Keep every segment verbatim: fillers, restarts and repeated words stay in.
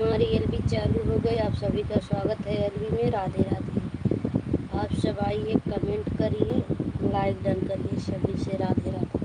हमारी एलबी चालू हो गई। आप सभी का स्वागत है एलबी में। राधे राधे। आप सब आइए, कमेंट करिए, लाइक डन करिए। सभी से राधे राधे।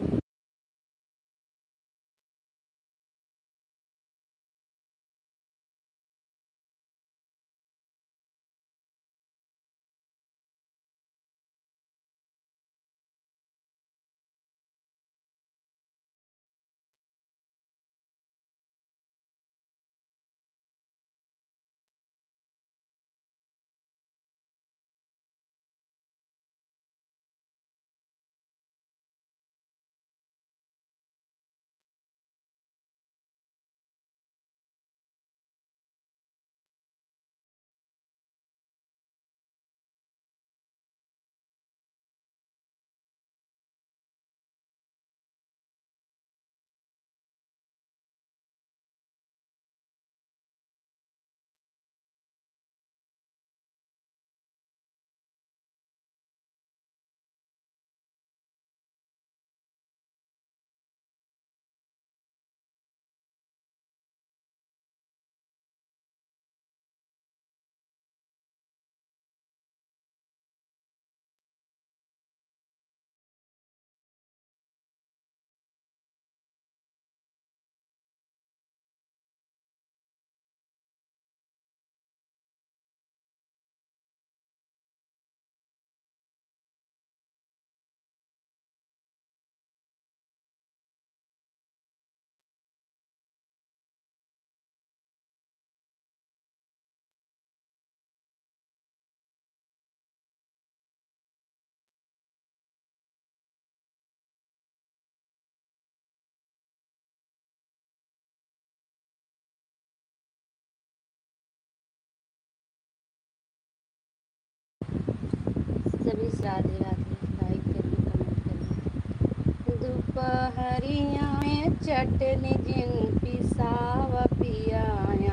सभी से राधे राधे, लाइक करिए, कमेंट करिए। दुपहरिया में चटनी जिन पिसाव पिया,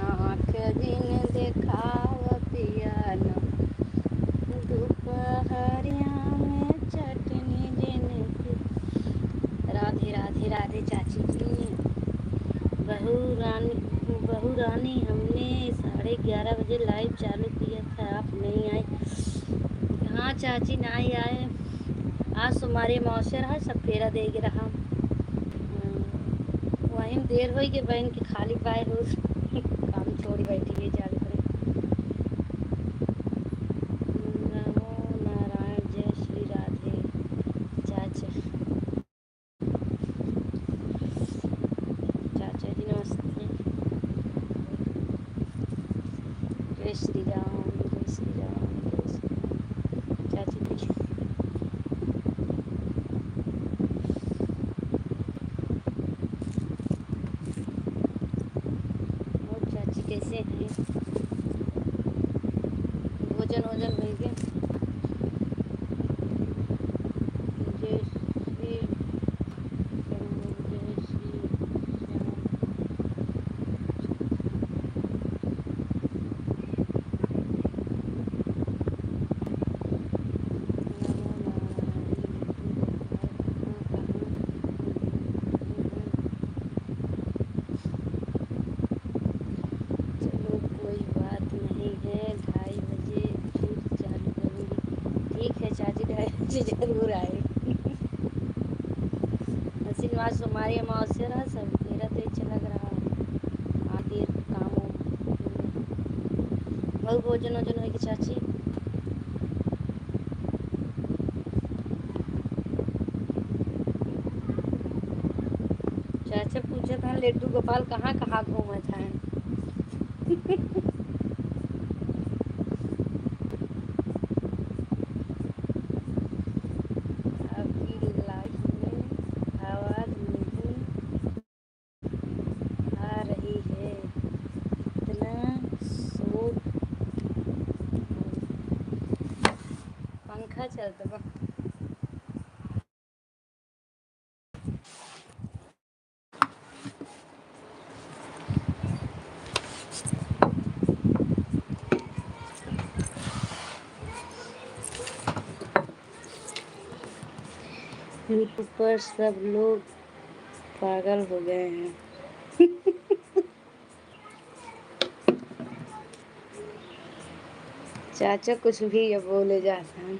आँख जिन देखाव पिया ना। दुपहरिया में चटनी जिन पि-, राधे राधे राधे चाची जी। बहू रानी, बहू रानी, हमने साढ़े ग्यारह बजे लाइव चालू किया था, आप नहीं आए। हाँ चाची, नहीं आए। आज तुम्हारे मौसर है, सब फेरा दे के रहा। हम्म, वहीं देर होई के बहन के खाली पाए हो। काम छोड़ी बैठी है, चालू करे। नमो नारायण, जय श्री राधे। चाचा। चाचा जी नमस्ते। जय श्री राम, जय श्री राम, जय श्री राम। चाची जी। और चाची कैसे हैं? भोजन वोजन भइल के? जय श्री राम, जय श्री राम। चलो, कोई बात नहीं है, ढाई बजे फिर चालू करूँगी। ठीक है चाची, ढाई बजे जरूर आए। हसीन आज हमारे अमावस्या रहा, सब मेरा तो अच्छा लग रहा। आगे काम वाम। और भोजन वोजन होई के चाची? चाचा पूछत हैं, लड्डू गोपाल कहाँ कहाँ घूमत हैं? अभी लाइव में आवाज नहीं आ रही है, इतना शोर। पंखा चलत बा। YouTube पर सब लोग पागल हो गए हैं। चाचा कुछ भी ये बोले जात हैं।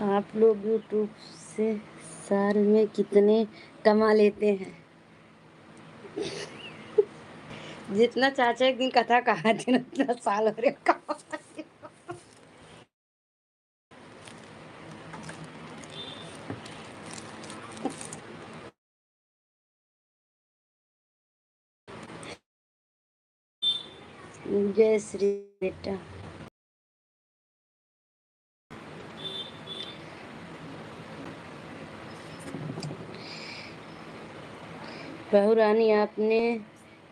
आप लोग YouTube से साल में कितने कमा लेते हैं? जितना चाचा एक दिन कथा कहा थे, उतना साल हो रहे कमा। जय श्री बेटा। बहू रानी, आपने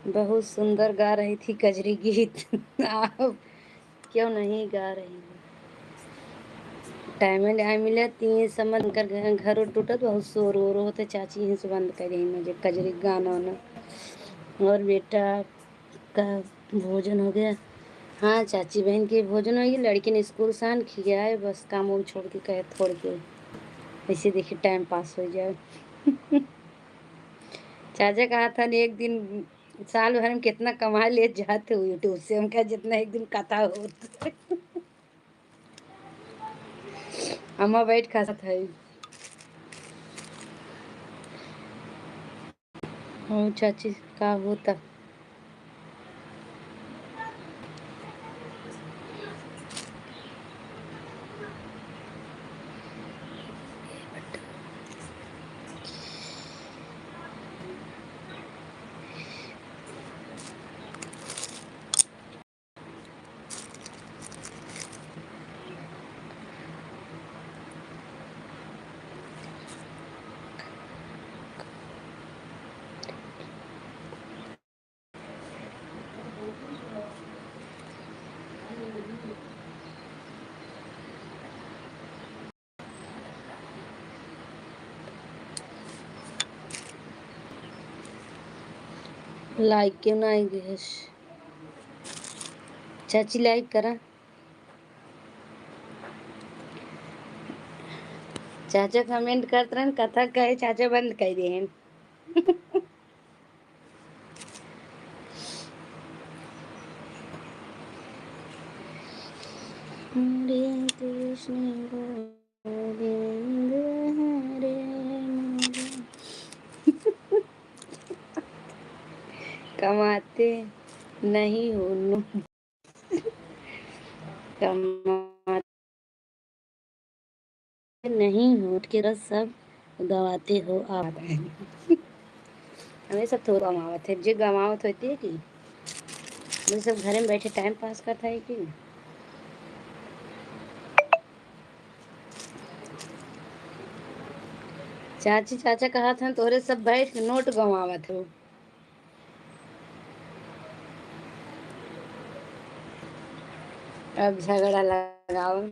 बहुत सुंदर गा रही थी कजरी गीत। आप क्यों नहीं गा रही हो? टाइम ले आए मिले, तीन समझ कर घ-, घर टूटत, बहुत शोर वोर होते। चाची यहीं से बंद कर रही मुझे कजरी गाना वाना। और बेटा, का भोजन हो गया? हाँ चाची बहन के भोजन हो गया, लड़की ने स्कूल से आन खियाए, बस काम वाम छोड़ के कहे थोड़ के ऐसे देखिए टाइम पास हो जाए। चाचा कहा था न एक दिन साल भर में कितना कमा ले जाते हो YouTube से, हम कहा जितना एक दिन कथा होत। अम्मा बैठ खा सकत है। हाँ चाची, का होता? Like क्यों ना आई गैस? चाची like करा। चाचा comment करत रहन, कथा कहे चाचा बंद कर दे हैं। हरे कृष्ण गोविंद हरे मुरली। कमाते नहीं हो नु। कमाते नहीं हो, के रस सब गवाते हो आप। हमें सब थोड़ा गवावत है, जे गवावत होते है कि वो सब घरे में बैठे टाइम पास करता है कि। चाची चाचा कहत हैं, तोहरे सब बैठ के नोट गवावत हो। अब झगड़ा लगाओ।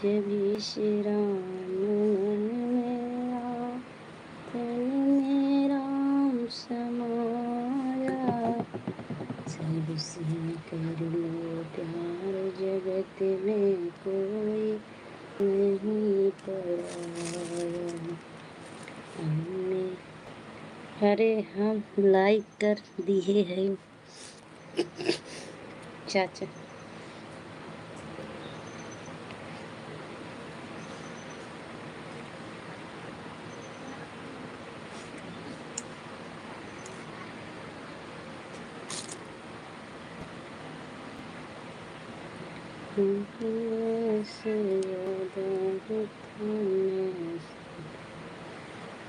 जब श्री राम मन में आए, तन में राम समाया। सबसे कर लो प्यार, जगत में कोई नहीं पराया। हमने, अरे, हम like कर दिए हैं। चाचा।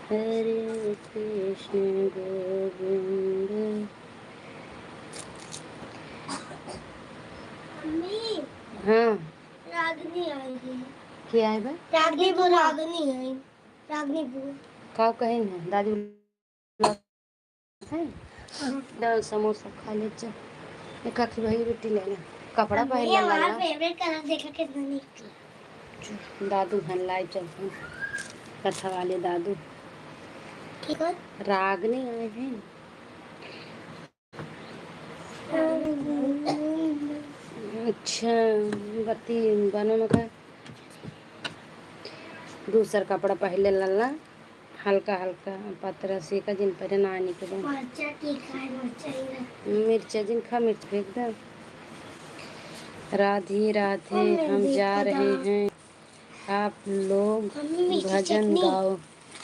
हरे कृष्ण गोविंद। मम्मी। हाँ। रागनी आई है। के आए बा? रागनी बो, रागनी है। रागनी बो। का कहे ना? दादी बुला है? दाल समोसा खा ले, चल। एक आखी भाई रोटी ले ले। कपड़ा पहन ले, हमारा लाला। Favourite colour देखा कितना नीक। दादू हन लाई चल हन। कथा वाले दादू। ठीक है। रागनी आए हैं। अच्छा, बत्ती बनो न का। दूसर कपड़ा पहले लाला। हल्का हल्का पतरा से का जिन पहरे नानी के बन। मरचा के खाए, मरचा ही ना। मिर्चा जिन खा, मिर्च फेंक दे। राधे राधे, हम जा रहे हैं। आप लोग भजन गाओ।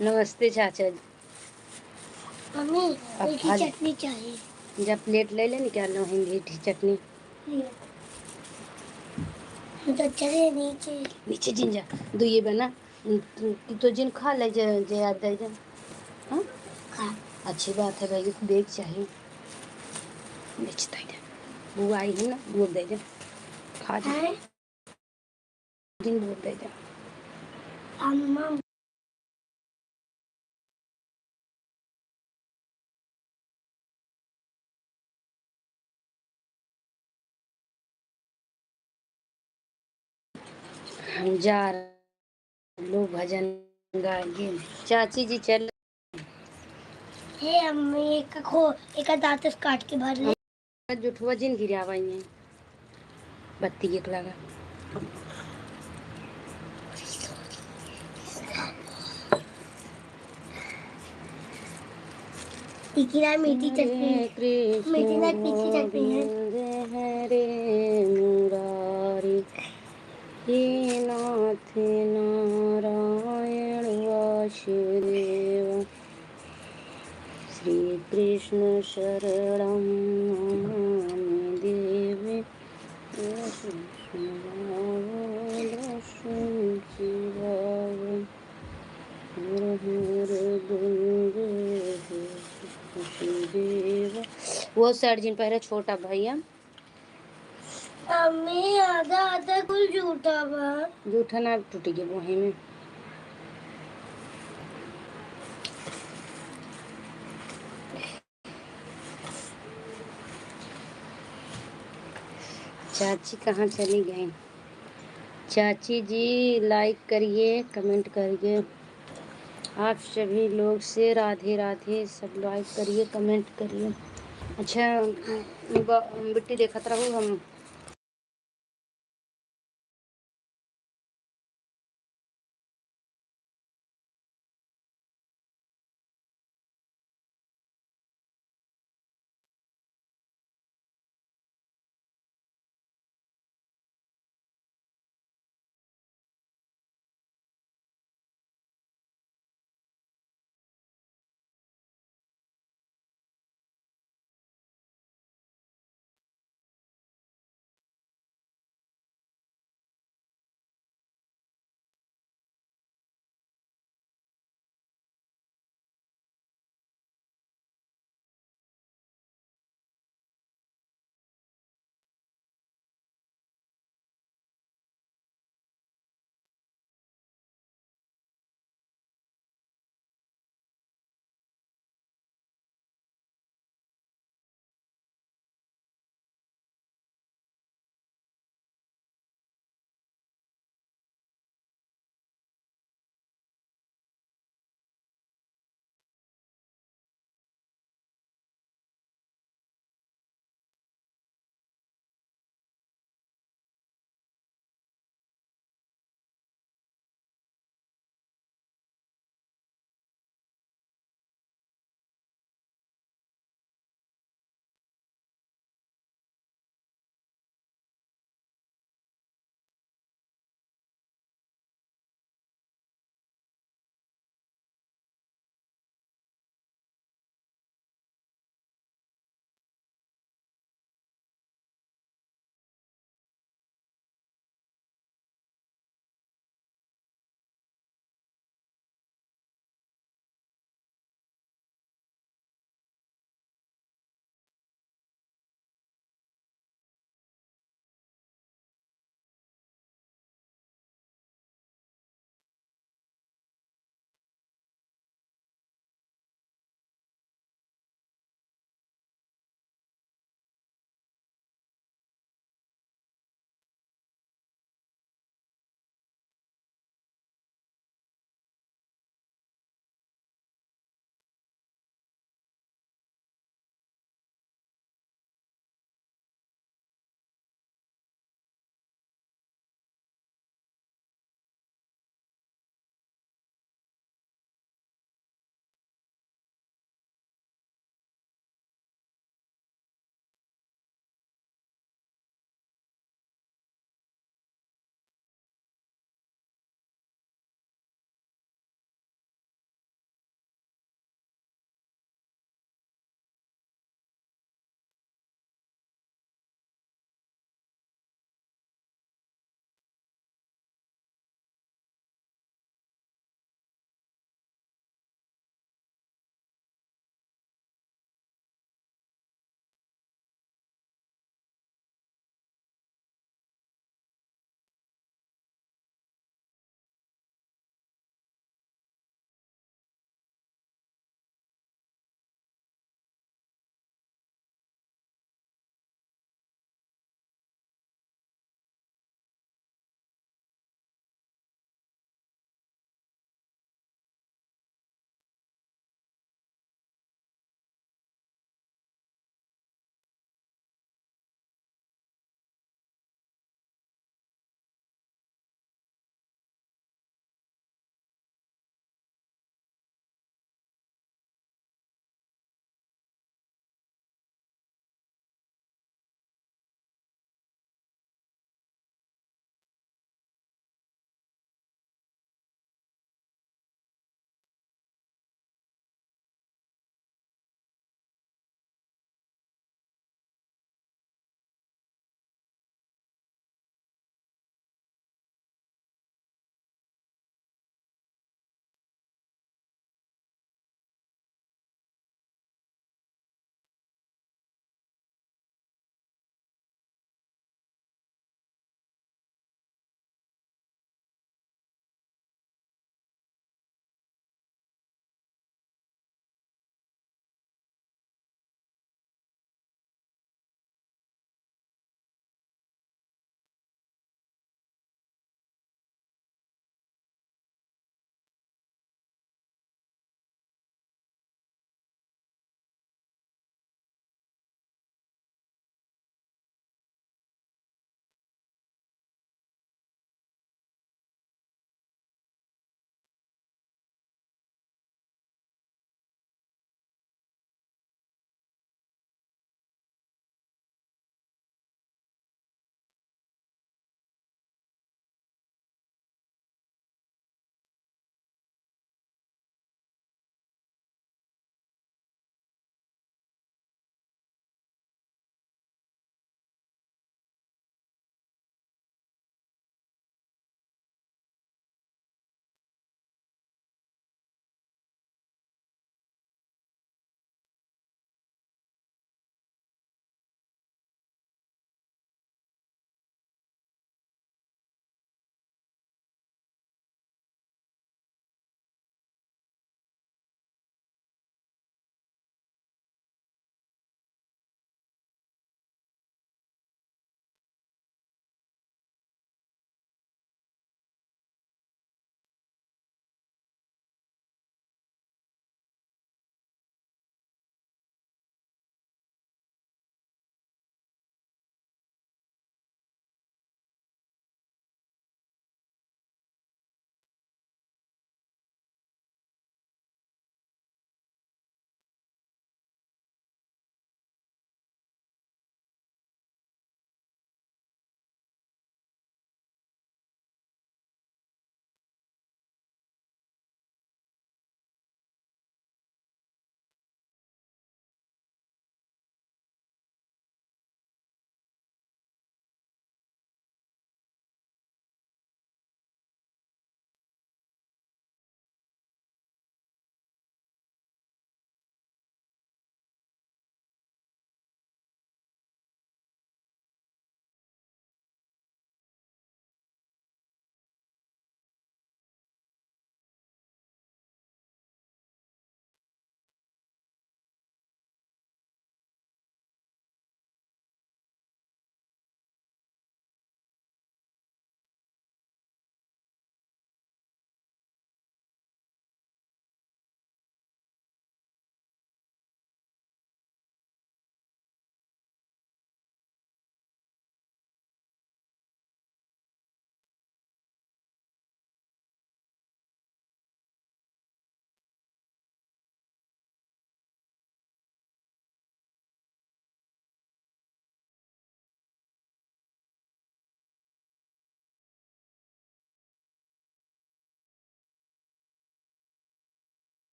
नमस्ते चाचा जी। मम्मी, अब मीठी चटनी चाहिए। जब plate ले ले, निकाल लो, हम मीठी चटनी। तो चले नीचे। नीचे जिन जा, दुइये बना। तू तो जिन खा ले, जे, जे याद दे जा। हाँ? खा। अच्छी बात है भाई, देख चाहिए। बेचता ही जा। बुआ आई है ना, वो दे जा। खा जा। हैं? जिन वो दे जा। अम्मा। हम जा रहे लोग भजन गाएंगे। चाची जी चल। हे अम्मी, एक खो, एक दांत से काट के भर ले। जुठवा जिन गिरावा इन्हें। बत्ती एक लगा। इकरा मीठी चटनी। हरे कृष्ण मीठी ना तीखी चटनी है। गोविंद हरे मुरारी। हे नाथ नारायण वासुदेव। श्री कृष्ण शरणं नमामि देवी। दर्शन पावो, दर्शन पावो। हर हर गंगे हर वासुदेव। वो side जिन पहरे छोटा भैया। अम्मी, आधा आधा कुल जूठा बा। जूठा ना टूटी के वहीं में। चाची कहाँ चली गई? चाची जी, like करिए, comment करिए। आप सभी लोग से राधे राधे। सब like करिए, comment करिए। अच्छा, ब-, बिट्टी देखत रहू हम।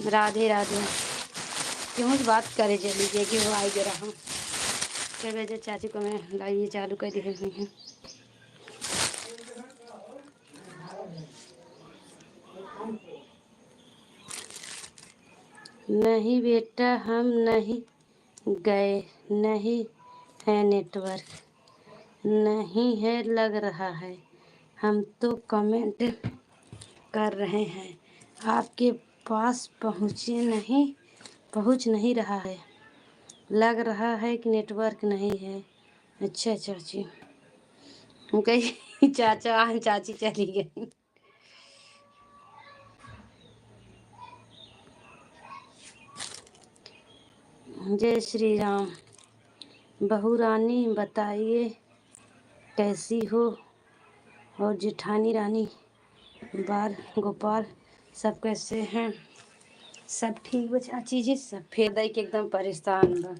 राधे राधे। केहू से बात करे चली गए कि वो आई गए रहा। चलो जे चाची को मैं लाइए चालू कर दी हुई है। नहीं बेटा, हम नहीं गए, नहीं है नेटवर्क, नहीं है लग रहा है, हम तो कमेंट कर रहे हैं, आपके पास पहुँचे नहीं, पहुँच नहीं रहा है, लग रहा है कि नेटवर्क नहीं है। अच्छा चाची, हम कही चाचा, चाची चली गई। जय श्री राम। बहू रानी बताइए कैसी हो, और जेठानी रानी, बाल गोपाल सब कैसे हैं? सब ठीक बा चाची जी, सब फेर दई के एकदम परेशान बा।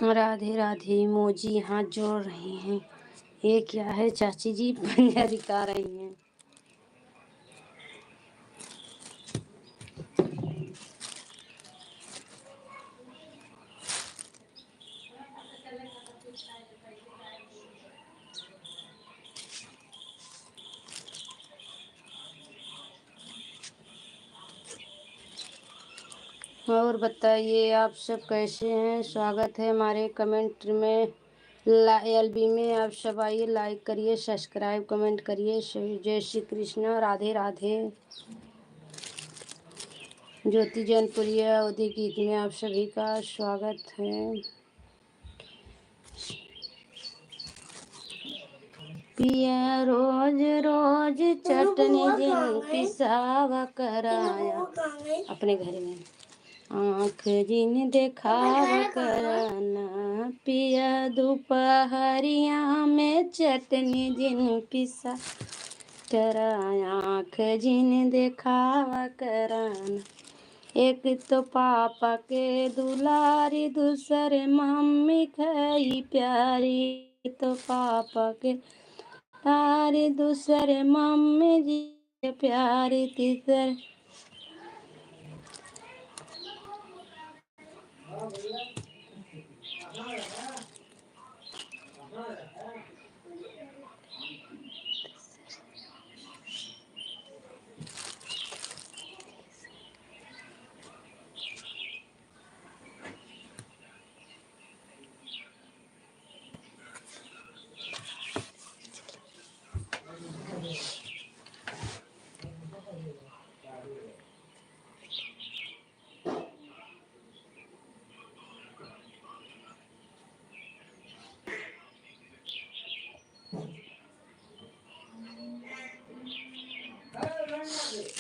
राधे राधे। मोजी हाथ जोड़ रही हैं। ये क्या है चाची जी, पंजा दिखा रही हैं। और बताइए, आप सब कैसे हैं? स्वागत है हमारे कमेंट में। ला-, एलबी में आप सब आइए, लाइक करिए, सब्सक्राइब, कमेंट करिए। श-, जय श्री कृष्णा, राधे राधे। ज्योति जैनपुरिया अवधी गीत में आप सभी का स्वागत है। पिया रोज रोज चटनी जिन पिसावा कराया, अपने घर में आँख जिन देखावा कराना। पिया दुपहरिया में चटनी जिन पिसा करा, आँख जिन देखावा कराना। एक तो पापा के दुलारी, दूसरे मम्मी खाई प्यारी। एक तो पापा के दुलारी, दूसरे मम्मी जी के प्यारी, तीसरे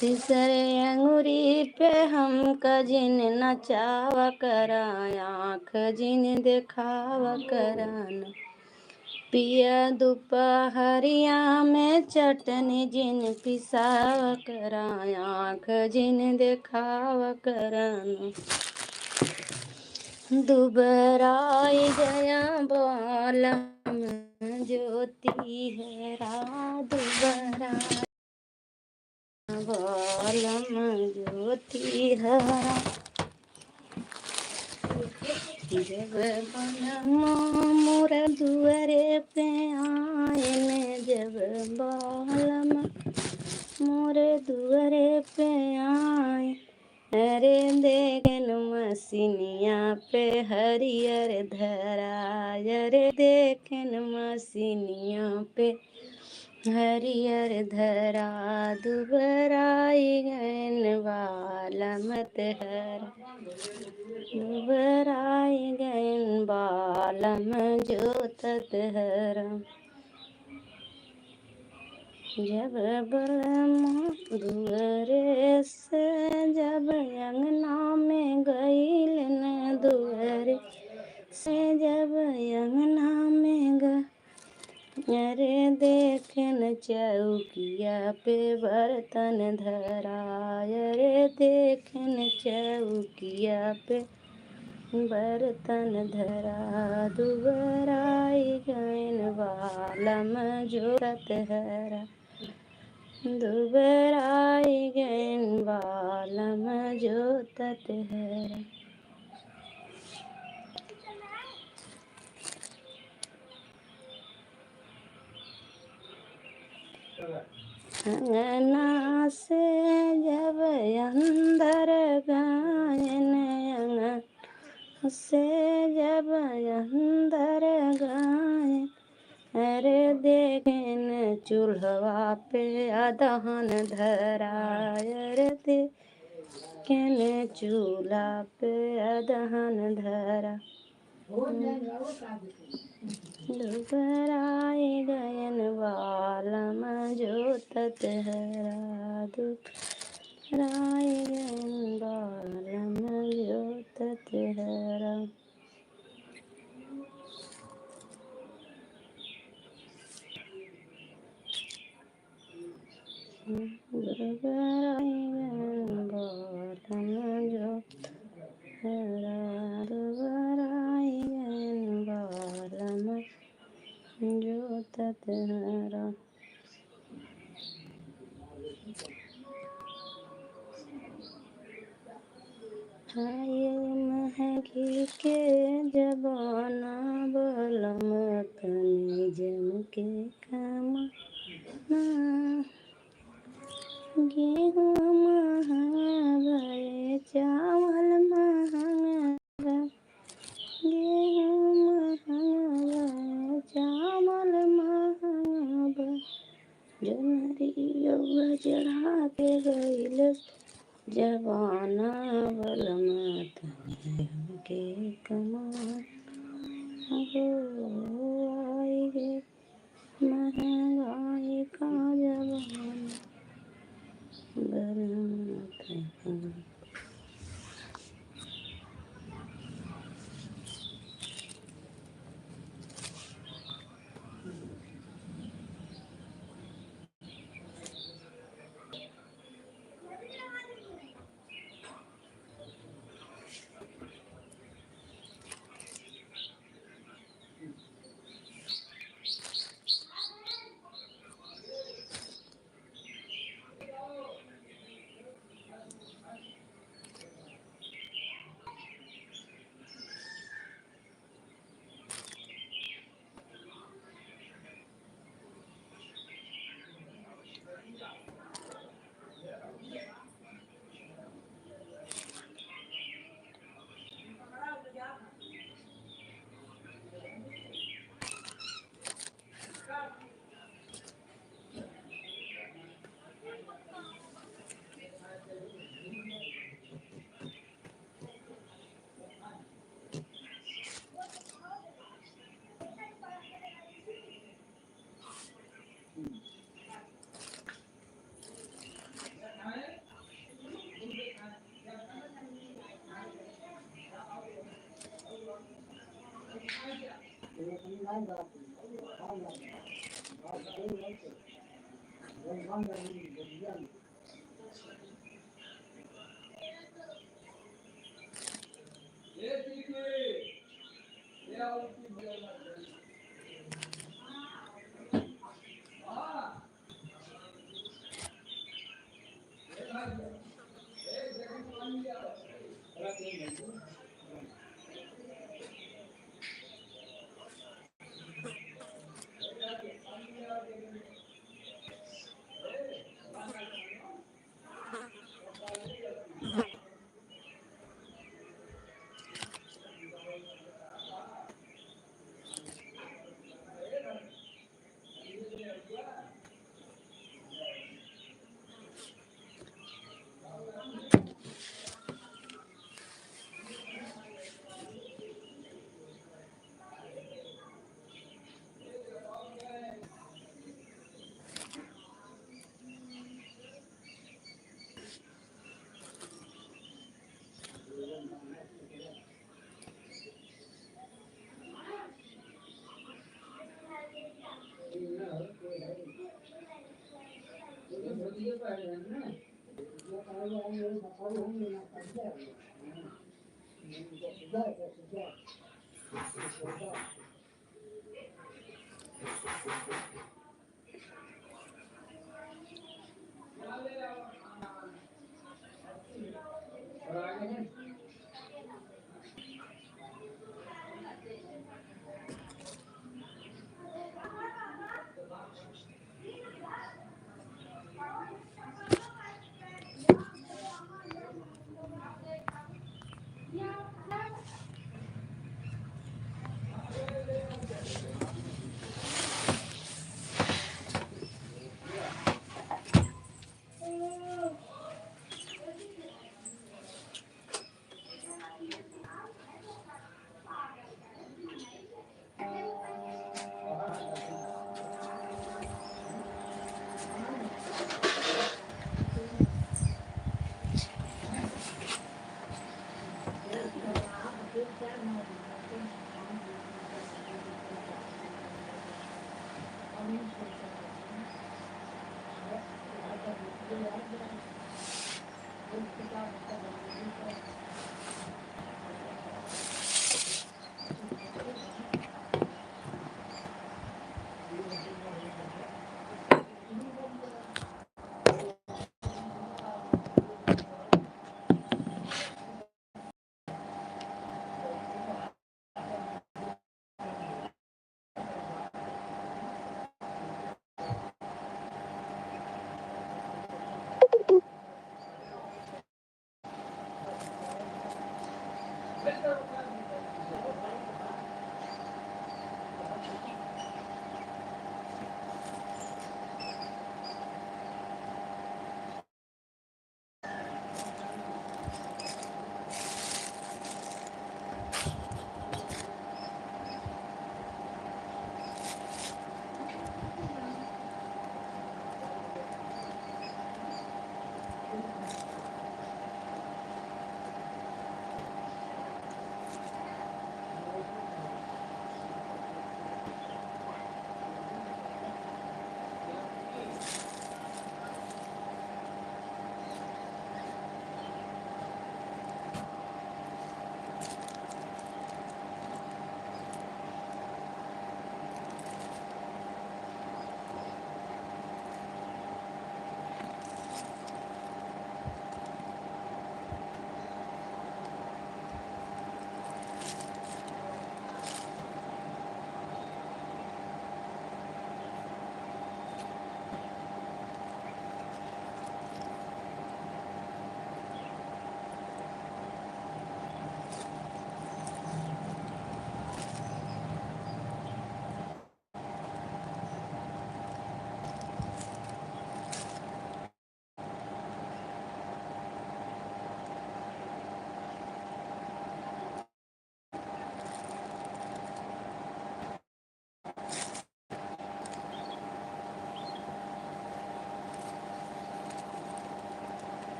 तीसरे अंगुरी पे हमका जिन नचावा करा, आँख जिन देखावा कराना। पिया दुपहरिया में चटनी जिन पिसावा करा, आँख जिन देखावा कराना। दुबराई गया बालम ज्योति हरा, दुबरा बालम ज्योति हरा। जब बालम मोर दुआरे पे आए ने, जब बालम मोर दुआरे पे आए, अरे देखेन मसीनिया पे हरियर धरा, अरे देखेन मसीनिया पे हरियर धरा। दुबराई गएन बालम तोहरा, दुबराई गएन बालम जोत तोहरा। जब बलमा दुआरे से, जब अंगना में गइल न दुआरे से, जब अंगना में ग-, अरे देखिन चौकिया पे बर्तन धरा, अरे देखिन चौकिया पे बर्तन धरा, दुबराई गइन बालम जोतत हरा, दुबराई गइन बालम जोतत हरा। अंगना से जब अंदर गइन, अंगना से जब अंदर गइन, अरे देखिन चूल्हवा पे अदहन धरा, अरे देखिन चूल्हा पे अदहन धरा। दुबराई गइन बालम जोतत हरा, दुबराई गइन बालम जोतत हरा। दुबराई गइन बालम जोतत हरा, दुबराई गइन बालम जोतत हरा। हाय महंगी के जमाना, बलम तनी जम के कमाना। गेहूं महंगा भए, चावल महंगा, गेहूं महंगा भए, चावल महंगा भए, जनरी अउर चढ़ा के गइल जमाना, बलम तनी हमके कमाना। हो आई गे महंगाई का जमाना, बलम तनी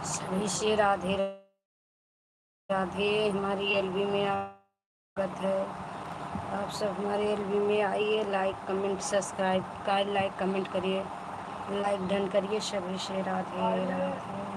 सभी से राधे राधे। हमारी एलबी में स्वागत है। आप सब हमारे एलबी में आइए, like, comment, subscribe कर, like, comment करिए, like done करिए। सभी से राधे राधे।